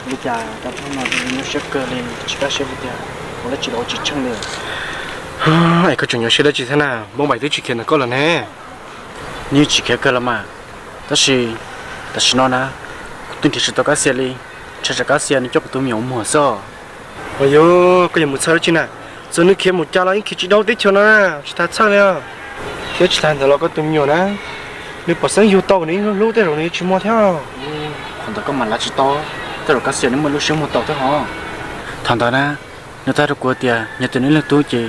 Li cas tau hnub no nyuaj siab kawg li, tsis kaj siab li tiag, ua dab tsi los ua tsis tsheej li. Es koj tseem nyuaj siab dab tsi thiab na, npauj npaim twb tsis khiav ntawm koj los ne. Nws yeej tsis khiav kawg los mas, tab sis tam sim no na, kuv twb nrhiav tsis tau Kab Xia li, ntshai tsam Kab Xia nws coj kuv tus me nyuam mus muag xwb. Ua yog koj yuav mus txhawj dab tsi na, txawm nws khiav mus cas los yeej khiav tsis dhau teb chaws no na, tsis tas txhawj li. Thiab tsis tas ntawd los koj tus me nyuam na, nws pom xeeb yug tau nws yeej hlub hlub, tej zaum nws yuav tsis muaj thiab. Qhov ntawd koj mam lav tsis tau, tej zaum Kab Xia nws muaj lub siab muag tau thiab hos. Thaum ntawd na, nws tau hais rau kuv tias nyob tias nws ib leeg tub ces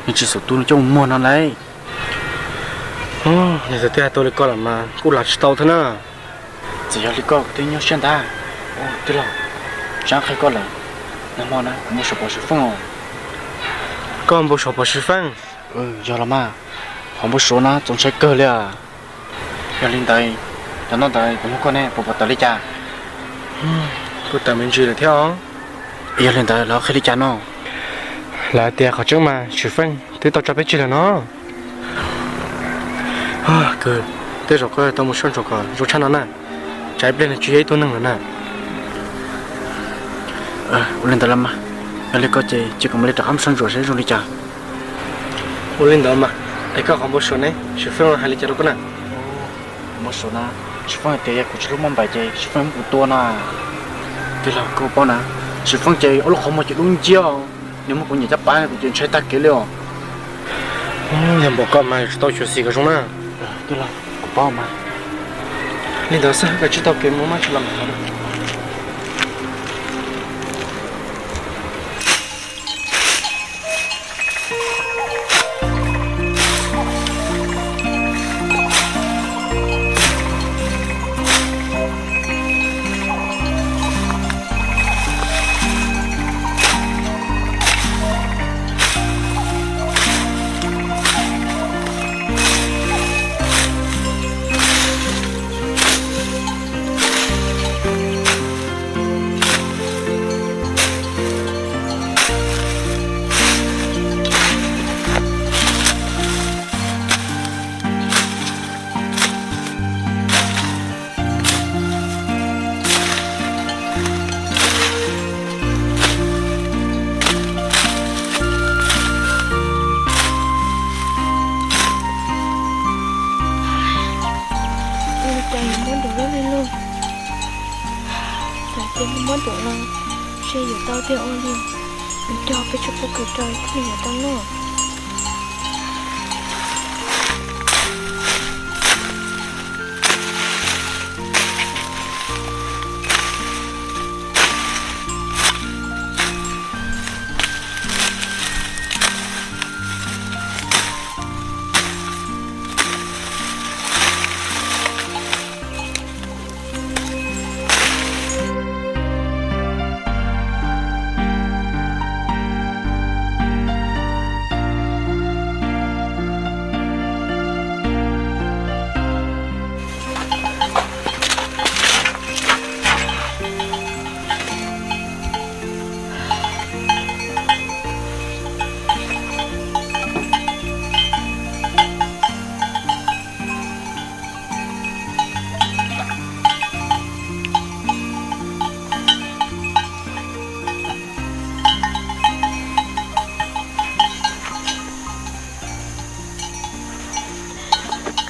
nws tsis xav tu nws coj mus muag no lauj. Nws txawm twb hais tau li ko lawm mas kuj lav tsis tau thiab na. Txawm yog li koj kuv twb nyuaj siab ntag. Tij laug, tsab qhia koj lawm, nag hmo na kuv mus saum Pov Xwm Feej os. Koj npau suav Pov Xwm Feej? Yog los mas, qhov npau suav na txaus ntshai kawg li. Yog li ntawd, cov no ntawd kuv nug koj ne puas pom tawm li cas? Kuj tawm me ntsis lawm thiab os. Yog li ntawd lawv qhia li cas no? Lawv tias qhov tseeb mas Xwm Feej twb tau tso peb tseg lawm no. Kawg, tej zaum koj tau mus soj ntsuam kom zoo tshaj no na, tsam ib pliag nws tsis yog ib tug neeg lawm na. Ua li ntawd los mas, yog li ko ces cia kuv mam li rov qab mus soj ntsuam seb zoo li cas. Ua li ntawd mas, es koj qhov npau suav ne, Xwm Feej hais li cas rau koj na? Npau suav na, Xwm Feej hais tias yog kuv tsis hlub Npauj Npaim ces Xwm Feej muab kuv tua no. Tij laug, koj paub na, Xwm Feej ces ob lub qhov muag ces dub nciab, nws muab kuv nyem caj pas kuv ces ntshai tag kev li os. Yog npaum ko mas yuav tsum tau xyuam xim kom zoo na. Tij laug, kuv paub mas. Li ntawd xwb, koj tsis tau kev mus mas tsis los mas. Ua li cas yuav muab nraum loj li lauj? Txawm tias muab nraum los, ntshe yuav tau tiag ua li. Nws cog peb tsuj pob kws rau thiaj li yuav tau noj.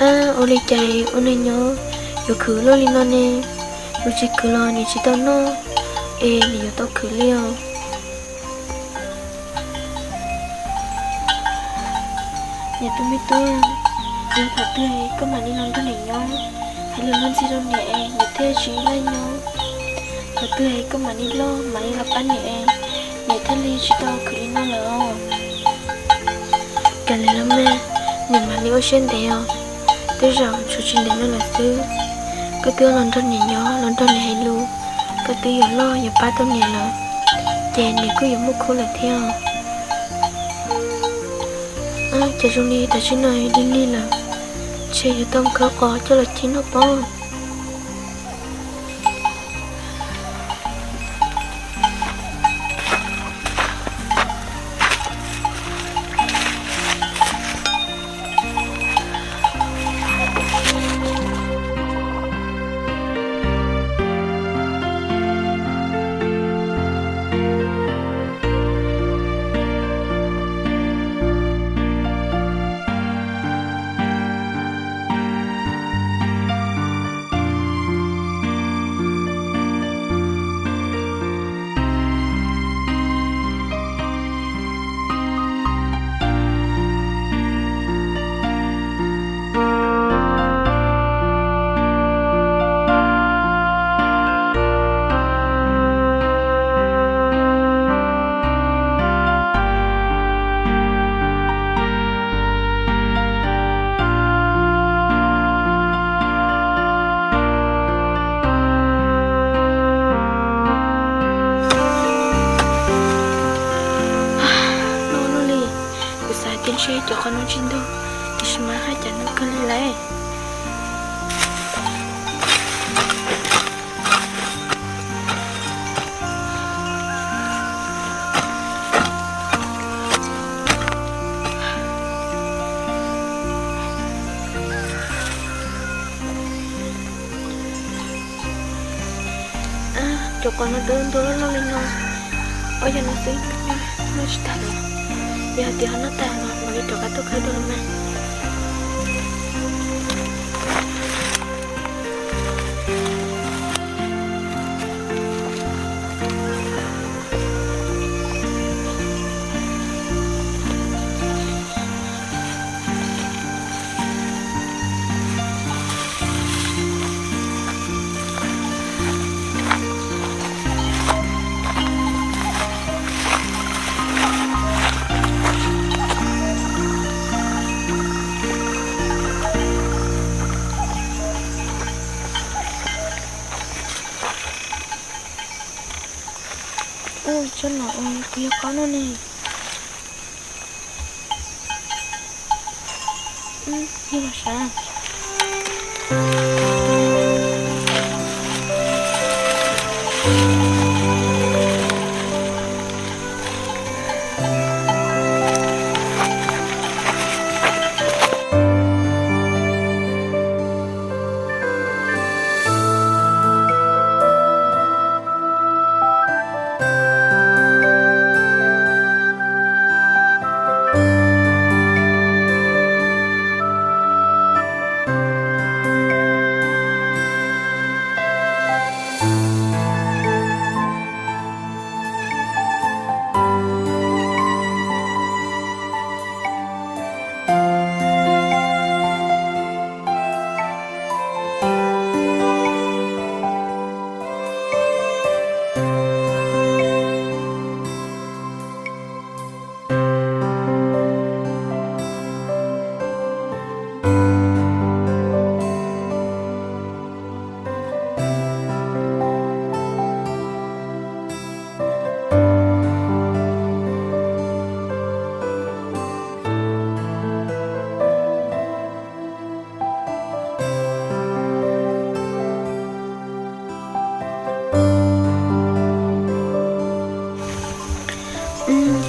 Ab, ua li cas ua neeg nyob yuav khwv luaj li no ne? Yus tsis khwv los nws tsis tau noj, es nws yuav tau khwv li os. Niam tub me tub, yog thaum twg koj mam li los nrog niam nyob, hais lus luag ntxhi rau niam es niam thiaj tsis laj nyob. Thaum twg koj mam li loj mam li los pab niam es niam thiaj li tsis tau khwv li no lawm os. Kav liam los mas, niam mam li ua siab ntev os. Tej zaum tshuav tsis ntev no lawm xwb. Koj twb los nrog niam nyob los nrog niam hais lus, koj twb yuav loj yuav pab tau niam lawm, ces niam kuj yuav muaj khub lawm thiab os. Ces zoo li tam sim no lig lig lawm, ntshe yuav tau khawb qos coj los ci noj pob. Tiam sis cov qhov no tsis ntug, tiam sis mas haj cov no kawg li lawm. Cov qhov no twb ntug loj loj li no, ob yam no xwb, noj tsis tag li. Yog hais tias ho noj tag no mam li rov qab tuaj khawb dua los mas. Ua tsob no kuv yog qaub no ne. Yog los sav.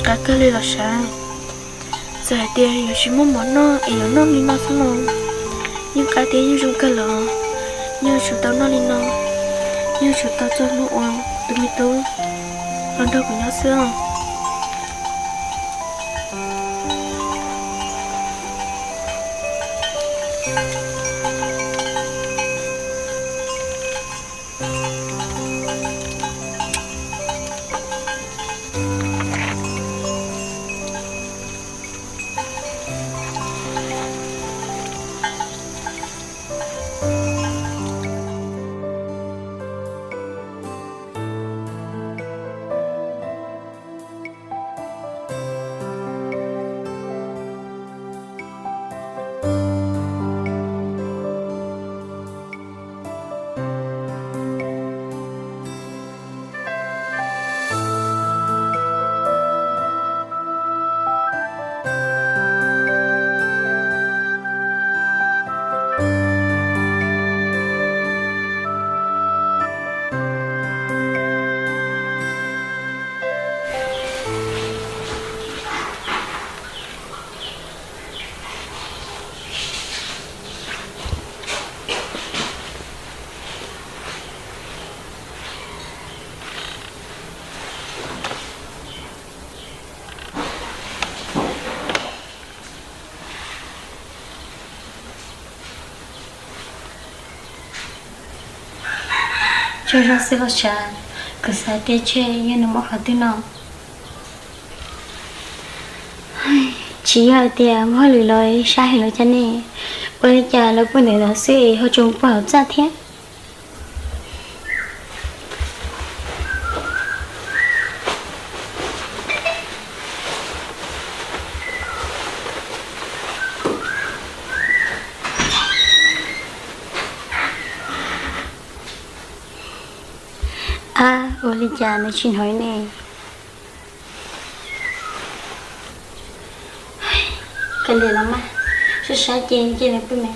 Qab kawg li los sav. Txawm hais tias yuav tsis muaj mov noj es yuav noj li no xwb los yeej qab thiab yeej zoo kawg los. Yeej yuav tsum tau noj li no, yeej yuav tsum tau txog hnub uas tus me tub los nrog kuv nyob xwb os. Tsaug zog xwb los sav, kuv xav tias ntshe yog nws muaj qhov twg no. Tsis yog hais tias muaj hauj lwm los sab heev los cas ne, ua li cas los pw ntawm no xwb es ho tseem pw hauv txaj thiab. Ab, ua li cas nws tsis hnov ne? Li los mas, sab sab ces nce nws pw me.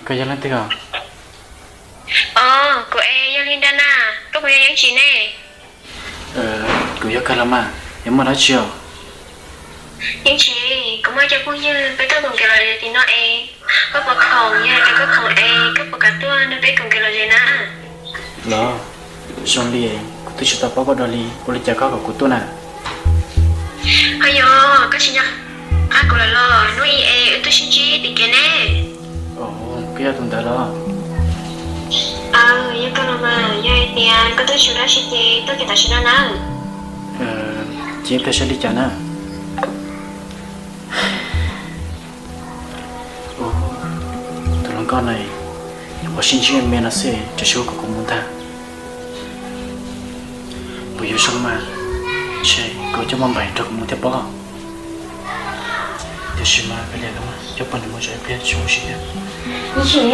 Koj yog leej twg os? Os, kuv es yog Linda na, koj puas yog Yeej Tsim ne? Kuv yog kawg los mas, yog muaj dab tsi os? Yeej Tsim, kuv muaj cov phooj ywg peb tuaj koom kev lom zem tim no es, koj puas khoom? Yog hais tias koj khoom es koj puas kam tuaj nrog peb koom kev lom zem na? Los, zoo li kuv twb tsis tau paub koj dua li, ua li cas koj kom kuv tuaj na? Ho yog koj tsis nco qab kuv lawm los? Hnub ib es wb twb sib ntsib tim kev ne. Koj yog tus ntawd los? Aws, yog kawg los mas, yog hais tias koj twb tsis ua dab tsi ces tuaj kiag tam sim no na. Ces peb saib li cas na. Tus hluas nkauj no, nyuam qhuav sib ntsib me me no xwb tseem xav kom kuv mus ntag. Puas yuav zoo mas, ntshe kuv coj Maj Npaim nrog kuv mus thiab pob. Tiam sis mas peb li coj poj niam mus zov ib pliag tsis ua si thiab. Yeej Tsim,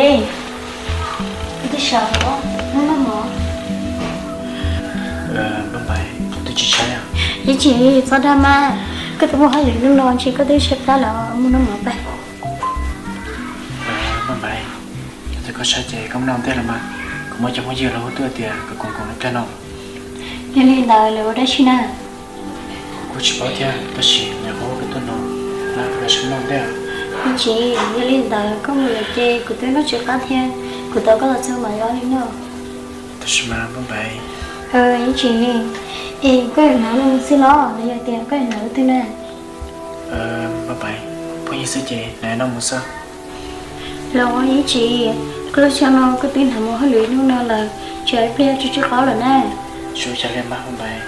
twb sawv los, hnub no mov. Maj Npaim, kuv twb tsis tshaib. Yeej Tsim, txhob dag mas, koj twb muaj hauj lwm hnub no ntshe koj twb tshaib plab lawm, mus noj mov pab. Maj Npaim, yog tias koj tshaib ces koj mus noj ntej los mas, kuv muaj cov phooj ywg los hu tuaj tias kom koom koom lawv plag no. Yog li ntawd lawv ua dab tsi na? Kuv kuj tsis paub thiab, tab sis nyuam qhuav hu peb tuaj no, lawv sib noj ntej. Yeej Tsim, yog li ntawd koj mus lawm ces kuv twb noj tsis qab thiab, kuv tos koj los txog mam li noj. Tab sis mas Maj Npaim. Yeej Tsim, es koj yuav hnav no mus xwb los los yog tias koj yuav hnav lub twg na? Maj Npaim, phooj ywg xwb ces hnav no mus xwb. Los Yeej Tsim, koj lub xyoo no koj twb hnav mus hauj lwm ib hnub no lawm, tshuav ib pliag tsis tsw qaub lawm na. Tsis ua cas li mas Maj Npaim.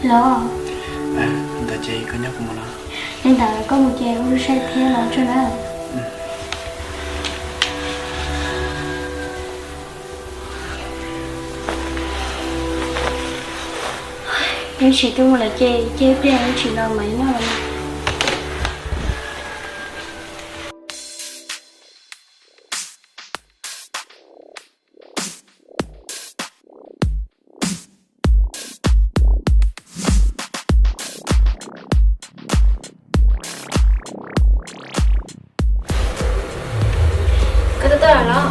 Los, ntawd ces koj nyob kuv mus no. Li ntawd koj mus ces ua lub saib thiab los tso na. Yeej Tsim twb mus lawm ces cia ib pliag Yeej Tsim los mam noj los. Koj twb tuaj lawm los?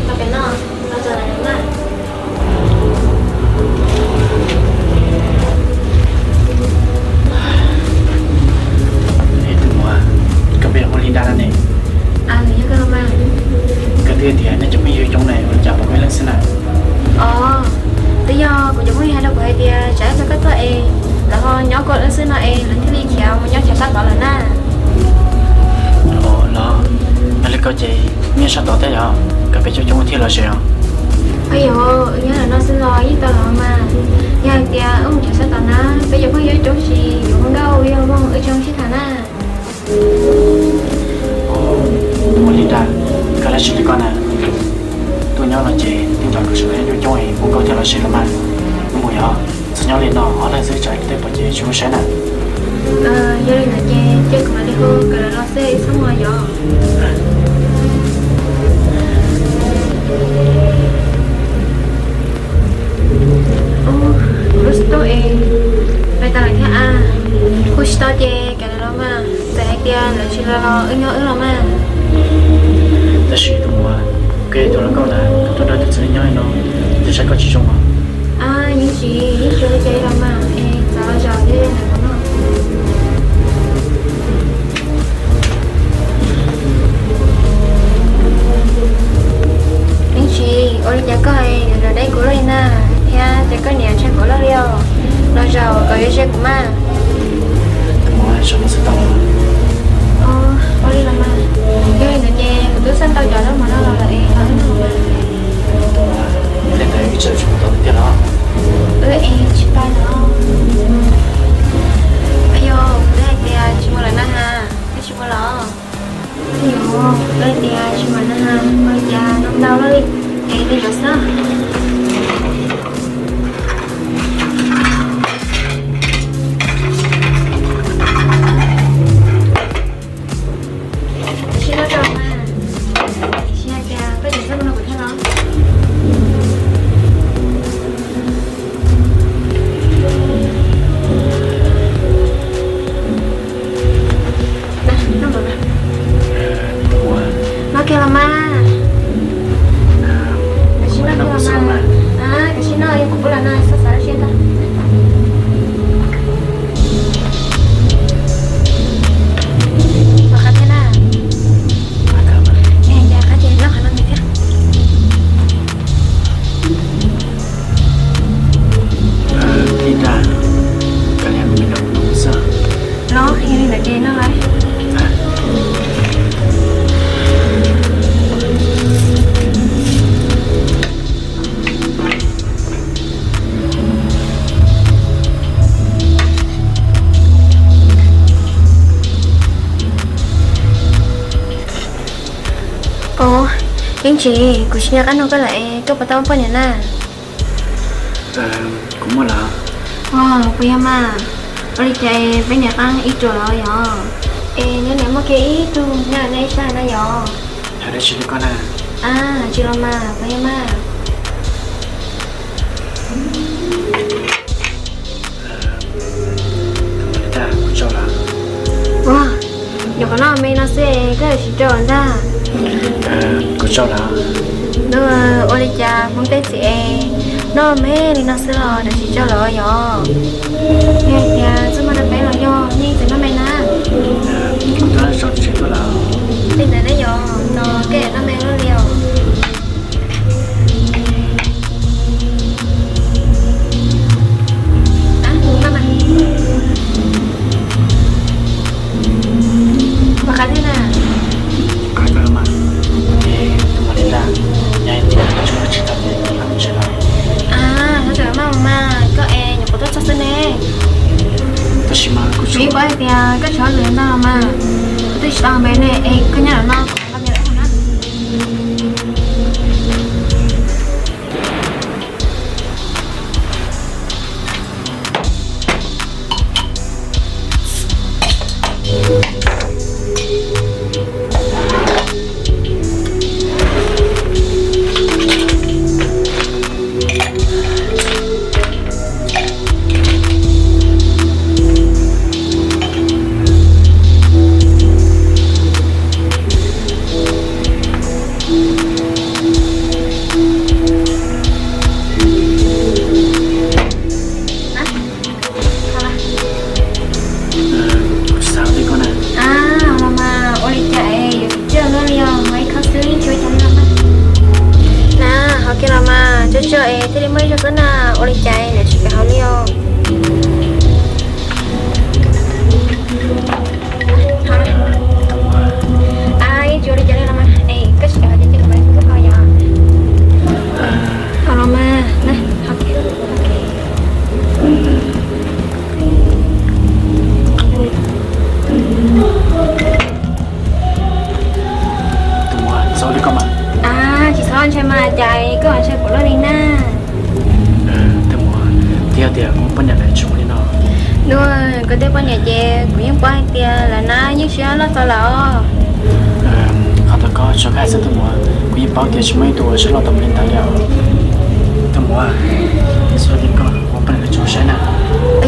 Los pem no, los txog lawm na. Tus muam, koj puas yog hu Linda no ne? Koj twb tias nej cov phooj ywg coob na, ua li cas pom koj ib leeg xwb na? Os, twb yog kuv cov phooj ywg hais rau kuv hais tias tsam ib pliag koj tuaj es lawv ho nyob kuv ib leeg xwb no es lawv thiaj li khiav mus nyob chav sab tod lawm na. Los, yog li koj ces nyob sab tod thiab yog? Koj peb coob coob thiaj los ze os. Aw yog, wb nyob ntawm no xwb los yeej tau los mas. Yog hais tias wb mus chav sab tod na, peb cov phooj ywg coob tsis yuav hu nkauj, wb yuav mus wb tsis zoo sib tham na. Ua li ntawd, koj dab tsi li koj na? Tuaj nyob no ces tej zaum kuv sawv daws coob coob es hu nkauj thiaj los ze los mas. Wb mus yog, txhob nyob li no ob leeg xwb tsam tej pom ces tsis muaj saib na. Yog li ntawd ces cia kuv mam li hu kom lawv los xwb txhob mus yog. Kuv lub xov tooj es pais tas lawm thiab a. Hu tsis tau ces kom lawv los mas, txawm hais tias lawv tsis los los wb nyob wb los mas. Tab sis tus muam, koj yog tus hluas nkauj na, koj tuaj nrog tus txiv neej nyob li no, ntshe saib koj tsis zoo os. Yeej tsis, yeej tsis ua li cas los mas, es txav los zaum thiab ntawm no. Yeej tsis, ua li cas koj yuav deb kuv luaj li na, thiab ces koj niam ntshai kuv luaj li os. Los zaum kom yuav ze kuv mas. Ua li los mas, yog li ntawd ces kuv twb xaj tau cov zaub mov no los lawm es los wb noj mas. Tej ntawd wb tseem tsis mus tod tiag los? Wb es tsis pais los. Yog kuv twb hais tias tsis mus lawm na has, twb tsis mus los. Yog, wb hais tias tsis mus na has, ua li cas no ntau luaj li, es peb zov xwb. Tsis, kuv tsis nco qab nug koj lawm es koj puas tau muaj poj niam na? Kuv muaj lawm. Puas yog mas? Ua li cas peb niam qab ib ruam lawm yog? Es nyob niam muaj kiag ib tug nyab nej sab na yog? Hais dab tsi li koj na? Tsis los mas, puas yog mas? Ua, nyuam qhuav noj me no xwb koj yuav tsis rau ntag. Kuv tau lawm. Ua li cas Hmoob tej txiv es noj me li no xwb los yuav tsis rau lawm yog? Yog tias txuj muaj rau peb los yog nej txawm noj me na. Kuv twb noj tshais tuaj lawm. Li ntawd ne yog, tos koj noj me luaj li os. Ua qhov twg na? Ua li ntawd, yog hais tias tsis tau ces kuv lam mus tsev lawm. Thov txim mas, koj es nyuam qhuav tuaj txog xwb ne. Tab sis mas kuv tsis paub hais tias koj tshuav lwm ntag los mas, kuv twb tsis tau npe ne, es koj nyob ntawm no kuv los nrog koj nyob lawm na. Kuv xav li koj na. Los mas ua li cas es yuav tsis coj luaj li os, ib khub xwb tsis ua cas li los mas. Na, hauv kiag los mas, coj coj es thiaj li muaj ib zaug xwb na, ua li cas es niam tsis kam hauv li os. Yeej tsis ua li cas li los mas, es koj tsis kam hauv ces cia kuv mus kuv hauv yom. Hauv los mas, na, hauv kiag. Tus muam, txhob li koj mas. Tsis txhob ntshai mas, cas koj ntshai puas luaj li na. Tus muam, twb yog tias kuv poj niam lawv tsis ua li no. Dua, kuv tej poj niam ces kuv yeej paub hais tias lawv nab yeej siab loj txaus lawm os. Qhov tau koj tso koj hais xwb tus muam, kuv yeej paub tias tsis muaj ib tug uas siab loj tau li ntawd li os. Tus muam, txhob li koj, kuv poj niam lawv tsis ua saib na.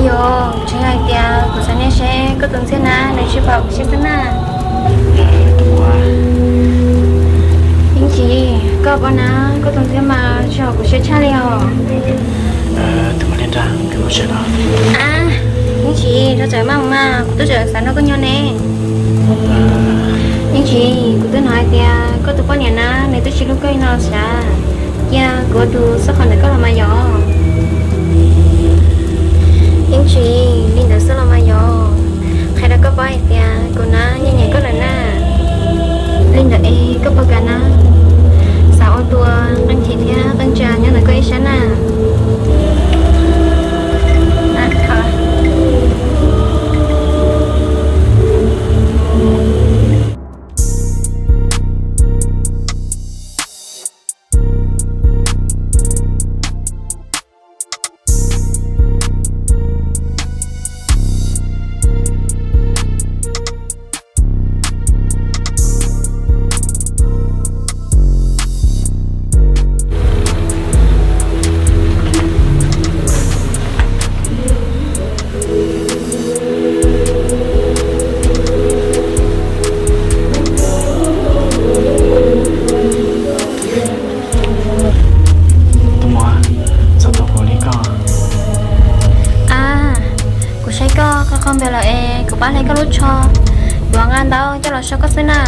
Yog, tsis hais tias kuv xav nias seb koj tus ntxhiab na nws tsis pom kuv siab xwb na. Tus muam, Yeej Tsis, koj paub na, koj tus ntxhiab mas tsis haum kuv siab tshaj li os. Tus muam, li ntawd kuv mus tsev los. Yeej Tsis, thov txim mas mas, kuv twb tseem xav nrog koj nyob ne. Yeej Tsis, kuv twb hnov hais tias koj tus poj niam na nws twb tsis hlub koj li no sav, cia kuv ua tus xub qhov ntawm koj los mas yom. Yeej Tsis, li ntawd xwb los mas yom. Qhia rau koj paub hais tias kuv na nyiam nyiam koj lawm na. Li ntawd es koj puas kam na, xav ua tus qee chim thiab qee tsa nyob ntawm koj ib sab na. Tus muam, txhob tos kuv li koj. A, kuv saib koj qhov qhov npe lawm es kuv pab hle koj lub tsho, yuav nqa ntawv coj los so koj xwb na.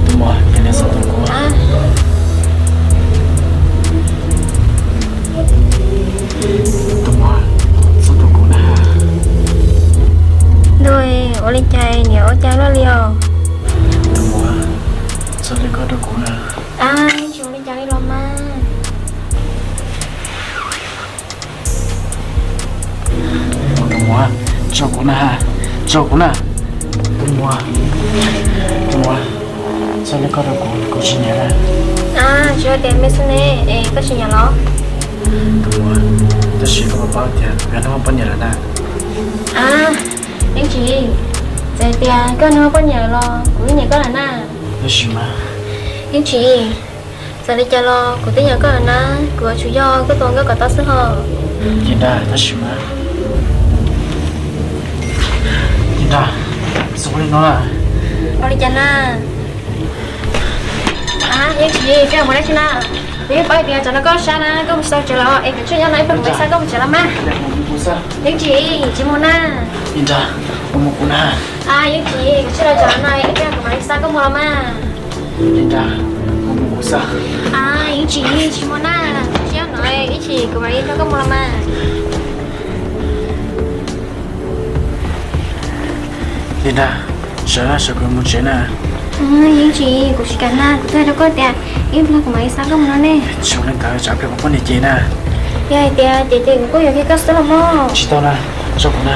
Tus muam, cia li txhob tos kuv. Tus muam, txhob tos kuv na. Ntuj, ua li cas niam ua cas luaj li os. Tus muam, txhob li koj rau kuv na. A, tsis ua li cas li los mas. Tus muam, tso kuv na, tso kuv na. Tus muam, tus muam, txhob li koj rau kuv, kuv tsis nyiam na. Tsis hais tias me xwb ne, es koj tsis nyiam los? Tab sis koj puas paub tias kuv yog Nuj Hooj poj niam lawm na? Yeej tsis, txawm tias koj Nuj Hooj poj niam los kuv yeej nyiam koj lawm na. Yeej tsis, txawm li cas los kuv twb nyiam koj lawm na, kuv yuav tsum yog koj tus nkauj kom tau xwb hos. Tab sis mas, ua li cas na? Yeej tsis, peb mus dab tsi na? Kuv yeej paub tias tsam no koj sab na, koj mus tsis tau tsev los es kuv tseg nyob no ib pliag kuv mam li xa koj mus tsev los mas. Yeej tsis, tsis mus na. Yeej tsis, kuv tseg los tsev no ib pliag kuv mam li xa koj mus los mas. Yeej tsis, tsis mus na, tsis nyob no, ib chim kuv mam li nrog koj mus los mas. Li ntag, sawv sawv kuv mus tsev na. Yeej tsis, kuv tsis kam na, kuv twb hais rau koj tias ib pliag kuv mam li xa koj mus no ne. Tsis ua li ntawd tsam pliag kuv poj niam ces na. Yog hais tias ces ces kuv kuj yuav kiag koj xwb los mog. Tsis tau na, tso kuv na.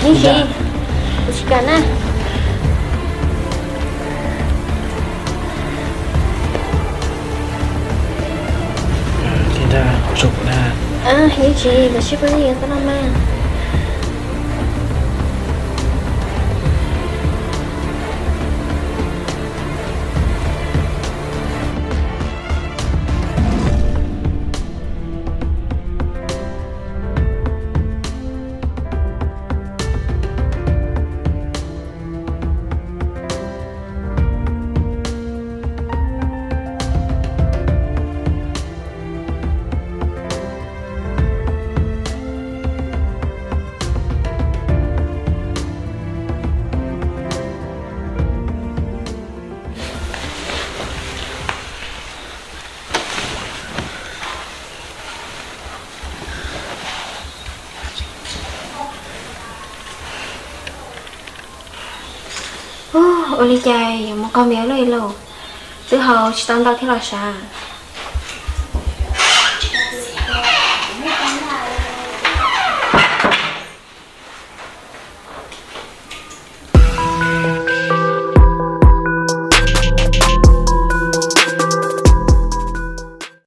Yeej tsis, kuv tsis kam na. Li ntag, tso kuv na. Yeej tsis, kuv sib pw li xwb no mas. Ua li cas yuav mus qog npias luaj li lauj, twb haus tsis tau ntau thiab los sav.